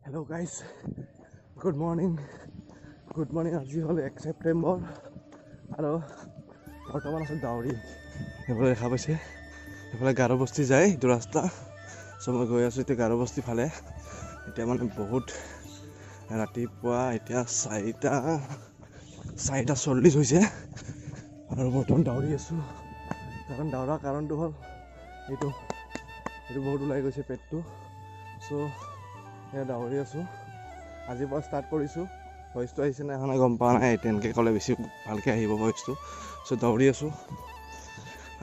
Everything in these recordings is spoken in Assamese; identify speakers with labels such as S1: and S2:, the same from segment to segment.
S1: Hello guys, good morning. Good morning. আজি হ'ল 1 ছেপ্টেম্বৰ আৰু বৰ্তমান আছোঁ দাউৰি। সেইফালে দেখা পাইছে, সেইফালে গাৰোবস্তি যায় এইটো ৰাস্তা। চ' মই গৈ আছোঁ এতিয়া গাৰোবস্তি ফালে। এতিয়া মানে বহুত ৰাতিপুৱা, এতিয়া 4:40 হৈছে আৰু বৰ্তমান দাউৰি আছোঁ। কাৰণ দাউৰাৰ কাৰণটো হ'ল এইটো বহুত ওলাই গৈছে পেটটো। চ' এয়া দাউৰি আছোঁ, আজিৰ পৰা ষ্টাৰ্ট কৰিছোঁ। ভইচটো আহিছে নাই অহা নাই গম পোৱা নাই, তেনেকৈ ক'লে বেছি ভালকৈ আহিব ভইচটো। চ' দৌৰি আছোঁ,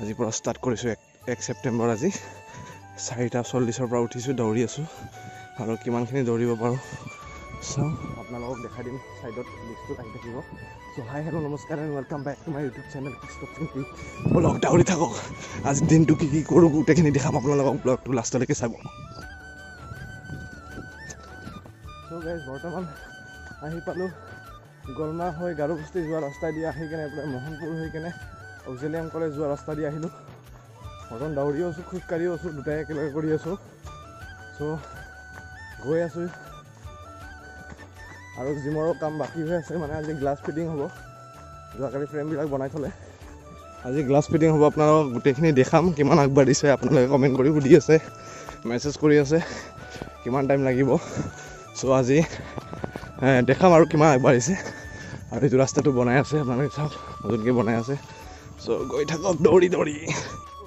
S1: আজিৰ পৰা ষ্টাৰ্ট কৰিছোঁ। 1 ছেপ্টেম্বৰ আজি 4:40ৰ পৰা উঠিছোঁ, দৌৰি আছোঁ আৰু কিমানখিনি দৌৰিব পাৰোঁ চাওঁ, আপোনালোকক দেখাই দিম। ছাইডত লিষ্টটো আহি থাকিব। চ' হাই হেল্ল' নমস্কাৰ and welcome back to my YouTube channel Christoph Chhetri blog. দৌৰি থাকক, আজি দিনটো কি কি কৰোঁ গোটেইখিনি দেখাম আপোনালোকক, ব্লগটো লাষ্টলৈকে চাব। চ' গাইজ, বৰ্তমান আহি পালোঁ গলমা হৈ গাৰোবস্তি যোৱা ৰাস্তা দি আহি কেনে আপোনাৰ মোহনপুৰ হৈ কেনে অক্সিলিয়াম কলেজ যোৱা ৰাস্তা দি আহিলোঁ। বৰ্তমান দৌৰিও আছোঁ, খোজকাঢ়িও আছোঁ, দুটাই একেলগে কৰি আছোঁ। চ' গৈ আছোঁ আৰু জিমৰো কাম বাকী হৈ আছে। মানে আজি গ্লাছ ফিটিং হ'ব, যোৱাকালি ফ্ৰেমবিলাক বনাই থ'লে, আজি গ্লাছ ফিটিং হ'ব। আপোনালোকক গোটেইখিনি দেখাম কিমান আগবাঢ়িছে। আপোনালোকে কমেণ্ট কৰি সুধি আছে, মেছেজ কৰি আছে কিমান টাইম লাগিব। চ' আজি দেখাম আৰু কিমান আগবাঢ়িছে। আৰু এইটো ৰাস্তাটো বনাই আছে, আপোনালোকে চাওক নতুনকৈ বনাই আছে। চ' গৈ থাকক দৌৰি দৌৰি।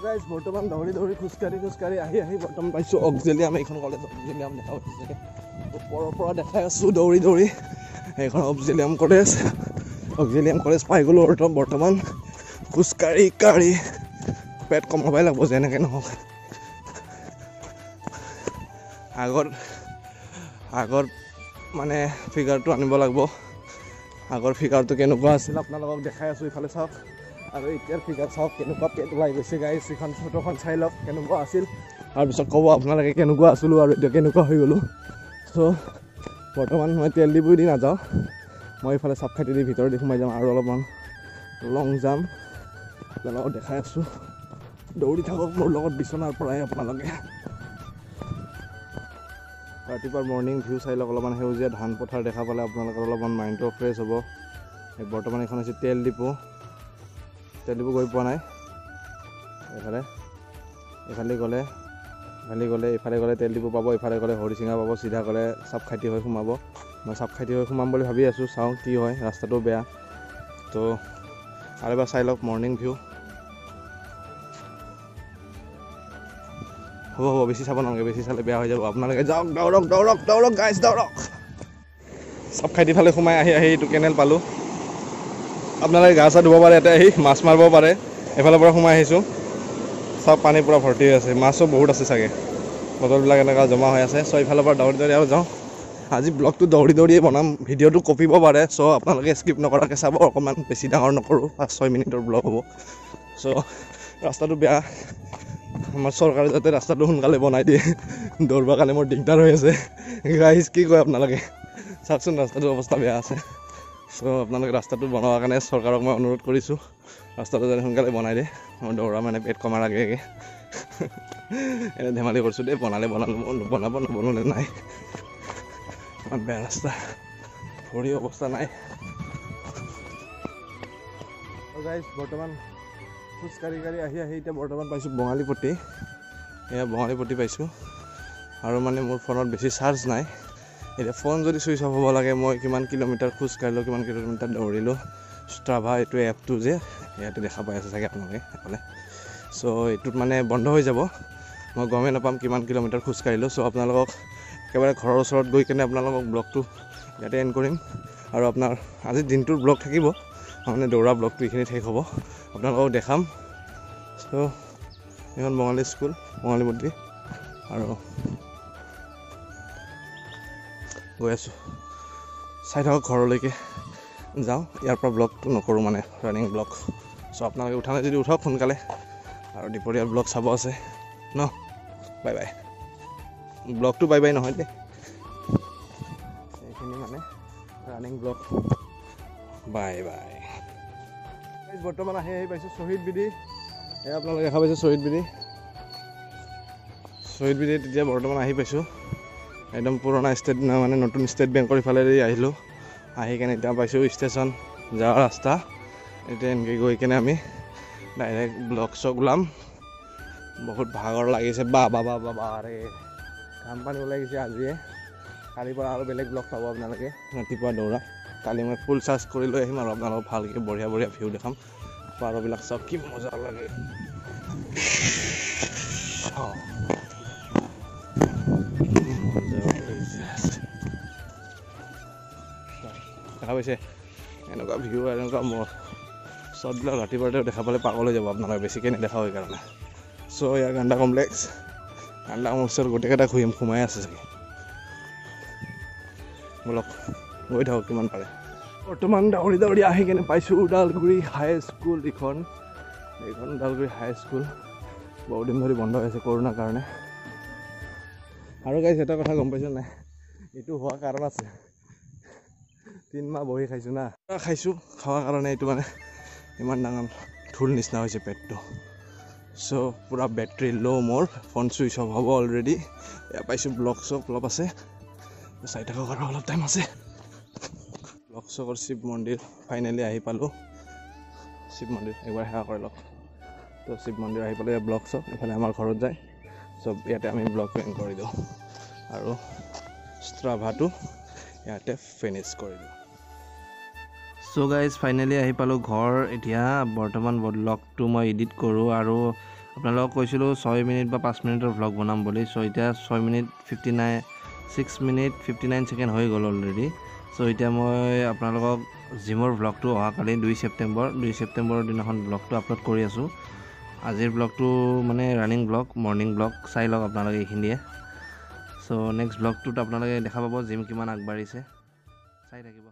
S1: গাইজ, বৰ্তমান দৌৰি দৌৰি খোজকাঢ়ি খোজকাঢ়ি আহি আহি বৰ্তমান পাইছোঁ অক্সিলিয়াম। এইখন কলেজ অক্সিলিয়াম দেখা পাইছে, ওপৰৰ পৰা দেখাই আছোঁ দৌৰি দৌৰি। এইখন অক্সিলিয়াম কলেজ, অক্সিলিয়াম কলেজ পাই গ'লোঁ। বৰ্তমান খোজকাঢ়ি কাঢ়ি পেট কমাবই লাগিব যেনেকৈ নহওক। আগৰ মানে ফিগাৰটো আনিব লাগিব। আগৰ ফিগাৰটো কেনেকুৱা আছিল আপোনালোকক দেখাই আছোঁ, ইফালে চাওক। আৰু এতিয়াৰ ফিগাৰ চাওক কেনেকুৱা পেট ওলাই গৈছে গাইজ। এইখন ফটোখন চাই লওক কেনেকুৱা আছিল, তাৰপিছত ক'ব আপোনালোকে কেনেকুৱা আছিলোঁ আৰু এতিয়া কেনেকুৱা হৈ গ'লোঁ। চ' বৰ্তমান মই তেল ডিপু দি নাযাওঁ, মই ইফালে চাপখাটি দি ভিতৰত দি সোমাই যাম আৰু অলপমান লং যাম। আপোনালোকক দেখাই আছোঁ, দৌৰি থাকক মোৰ লগত বিচনাৰ পৰাই আপোনালোকে। ৰাতিপুৱা মৰ্ণিং ভিউ চাই লওক, অলপমান সেউজীয়া ধান পথাৰ দেখা পালে আপোনালোকৰ অলপমান মাইণ্ডটো ফ্ৰেছ হ'ব। বৰ্তমান এইখন হৈছে তেল ডিপু, তেল ডিপু গৈ পোৱা নাই। এইফালে গ'লে, এইফালে গ'লে তেল ডিপু পাব, এইফালে গ'লে হৰিচিঙা পাব, চিধা গ'লে চাপখাটি হৈ সোমাব। মই চাপখাটি হৈ সোমাম বুলি ভাবি আছোঁ, চাওঁ কি হয়, ৰাস্তাটো বেয়া। তো আৰু এবাৰ চাই লওক মৰ্ণিং ভিউ। হ'ব হ'ব, বেছি চাব নালাগে, বেছি চালে বেয়া হৈ যাব। আপোনালোকে যাওক, দৌৰক দৌৰক দৌৰক গাইজ দৌৰক। চাপখাইটি ফালে সোমাই আহি আহি এইটো কেনেল পালোঁ। আপোনালোকে গা চা ধুব পাৰে ইয়াতে আহি, মাছ মাৰিব পাৰে। এইফালৰ পৰা সোমাই আহিছোঁ, চব পানী পূৰা ভৰ্তি হৈ আছে, মাছো বহুত আছে চাগে, বটলবিলাক এনেকুৱা জমা হৈ আছে। চ' এইফালৰ পৰা দৌৰি দৌৰি আৰু যাওঁ। আজি ব্লগটো দৌৰি দৌৰিয়ে বনাম, ভিডিঅ'টো কপিব পাৰে। চ' আপোনালোকে স্কিপ নকৰাকৈ চাব, অকণমান বেছি ডাঙৰ নকৰোঁ, 5-6 মিনিটৰ ব্লগ হ'ব। চ' ৰাস্তাটো বেয়া, আমাৰ চৰকাৰে যাতে ৰাস্তাটো সোনকালে বনাই দিয়ে। দৌৰিবৰ কাৰণে মোৰ দিগদাৰ হৈ আছে গাইজ, কি কয় আপোনালোকে চাওকচোন, ৰাস্তাটোৰ অৱস্থা বেয়া আছে। চ' আপোনালোকে ৰাস্তাটো বনোৱাৰ কাৰণে চৰকাৰক মই অনুৰোধ কৰিছোঁ, ৰাস্তাটো যাতে সোনকালে বনাই দিয়ে। মই দৌৰা মানে পেট কমাৰ আগে আগে এনে ধেমালি কৰিছোঁ দেই, বনালে বনালোঁ, বনাব নবনালে নাই। ইমান বেয়া ৰাস্তা, ভৰি অৱস্থা নাই। গাইজ, বৰ্তমান খোজকাঢ়ি কাঢ়ি আহি আহি এতিয়া বৰ্তমান পাইছোঁ বঙালীপট্টি। এয়া বঙালীপট্টি পাইছোঁ। আৰু মানে মোৰ ফোনত বেছি চাৰ্জ নাই। এতিয়া ফোন যদি ছুইচ অফ হ'ব লাগে, মই কিমান কিলোমিটাৰ খোজকাঢ়িলোঁ, কিমান কিলোমিটাৰ দৌৰিলোঁ, ষ্ট্ৰাভা এইটো এপটো যে ইয়াতে দেখা পাই আছে চাগে আপোনালোকে সেইফালে। চ' এইটোত মানে বন্ধ হৈ যাব, মই গমেই নাপাম কিমান কিলোমিটাৰ খোজকাঢ়িলোঁ। চ' আপোনালোকক একেবাৰে ঘৰৰ ওচৰত গৈ কেনে আপোনালোকক ব্লগটো ইয়াতে এণ্ড কৰিম। আৰু আপোনাৰ আজি দিনটোৰ ব্লগ থাকিব, মানে দৌৰা ব্লগটো এইখিনি শেষ হ'ব, আপোনালোকক দেখাম। চ' এইখন বঙালী স্কুল, বঙালীপট্টি, আৰু গৈ আছোঁ, চাই থাকক ঘৰলৈকে যাওঁ। ইয়াৰ পৰা ব্লগটো নকৰোঁ, মানে ৰানিং ব্লগ। চ' আপোনালোকে উঠা নাই যদি উঠক সোনকালে, আৰু দুপৰীয়াৰ ব্লগ চাব আছে ন। বাই বাই, ব্লগটো বাই বাই নহয় দেই, এইখিনি মানে ৰানিং ব্লগ। Bye bye. বৰ্তমান আহি আহি পাইছোঁ শ্বহীদ বিধি। এয়া আপোনালোকে দেখা পাইছে শ্বহীদ বিধি, শ্বহীদ বিধিত এতিয়া বৰ্তমান আহি পাইছোঁ। একদম পুৰণা ষ্টেট মানে নতুন ষ্টেট বেংকৰ ইফালেদি আহিলোঁ। আহি কেনে এতিয়া পাইছোঁ ষ্টেচন যোৱা ৰাস্তা। এতিয়া এনেকৈ গৈ কেনে আমি ডাইৰেক্ট ব্লক চক ওলাম। বহুত ভাগৰ লাগিছে, বা বা বা বা ৰে ঘাম পানী ওলাই গৈছে আজিয়ে। কালিৰ পৰা আৰু বেলেগ ব্লগ পাব আপোনালোকে, ৰাতিপুৱা দৌৰা। কালি মই ফুল চাৰ্জ কৰি লৈ আহিম আৰু আপোনালোকক ভালকৈ বঢ়িয়া বঢ়িয়া ভিউ দেখাম। পাৰবিলাক চাওক কি মজা লাগে। দেখা পাইছে এনেকুৱা ভিউ, এনেকুৱা শ্বটবিলাক ৰাতিপুৱাতে দেখা পালে পাগল হৈ যাব আপোনালোকে, বেছিকৈ নেদেখাওঁ সেইকাৰণে। চ' ইয়াৰ গাণ্ডা কমপ্লেক্স, গাণ্ডা কমপ্লেক্সৰ গোটেইকেইটা সোমাই আছে চাগে। ব'লক গৈ থাকক কিমান পাৰে। বৰ্তমান দৌৰি দৌৰি আহি কেনে পাইছোঁ ওদালগুৰি হাই স্কুল। এইখন ওদালগুৰি হাই স্কুল বহুত দিন ধৰি বন্ধ হৈ আছে কৰোণাৰ কাৰণে। আৰু গাইছ এটা কথা গম পাইছোঁ নাই, এইটো হোৱা কাৰণ আছে। 3 মাহ বহি খাইছোঁ না, খাইছোঁ খোৱাৰ কাৰণে এইটো মানে ইমান ডাঙৰ ঢোল নিচিনা হৈছে পেটটো। চ' পূৰা বেটেৰী ল' মোৰ, ফোন চুইচ অফ হ'ব অলৰেডি। এয়া পাইছোঁ ব্লক চক অলপ আছে, চাই থাকক আৰু অলপ টাইম আছে। ব্লক চকৰ শিৱ মন্দিৰ ফাইনেলি আহি পালোঁ। শিৱ মন্দিৰ একবাৰ সেৱা কৰি লওক। তো শিৱ মন্দিৰ আহি পালোঁ, ইয়াত ব্লক চক এইফালে আমাৰ ঘৰত যায়। চব ইয়াতে আমি ব্লক এণ্ড কৰি দিওঁ আৰু ষ্ট্ৰাভাটো ইয়াতে ফিনিছ কৰি দিওঁ।
S2: চ' গাইজ ফাইনেলি আহি পালোঁ ঘৰ। এতিয়া বৰ্তমান ব্লগটো মই এডিট কৰোঁ আৰু আপোনালোকক কৈছিলোঁ 6 মিনিট বা 5 মিনিটৰ ভ্লগ বনাম বুলি। চ' এতিয়া 6 মিনিট 59 6 মিনিট 59 ছেকেণ্ড হৈ গ'ল অলৰেডি। চ' এতিয়া মই আপোনালোকক জিমৰ ভ্লগটো অহাকালি 2 ছেপ্টেম্বৰৰ দিনাখন ব্লগটো আপলোড কৰি আছোঁ। আজিৰ ব্লগটো মানে ৰানিং ব্লগ, মৰ্ণিং ব্লগ, চাই লওক আপোনালোকে এইখিনিয়ে। চ' নেক্সট ব্লগটোত আপোনালোকে দেখা পাব জিম কিমান আগবাঢ়িছে, চাই থাকিব।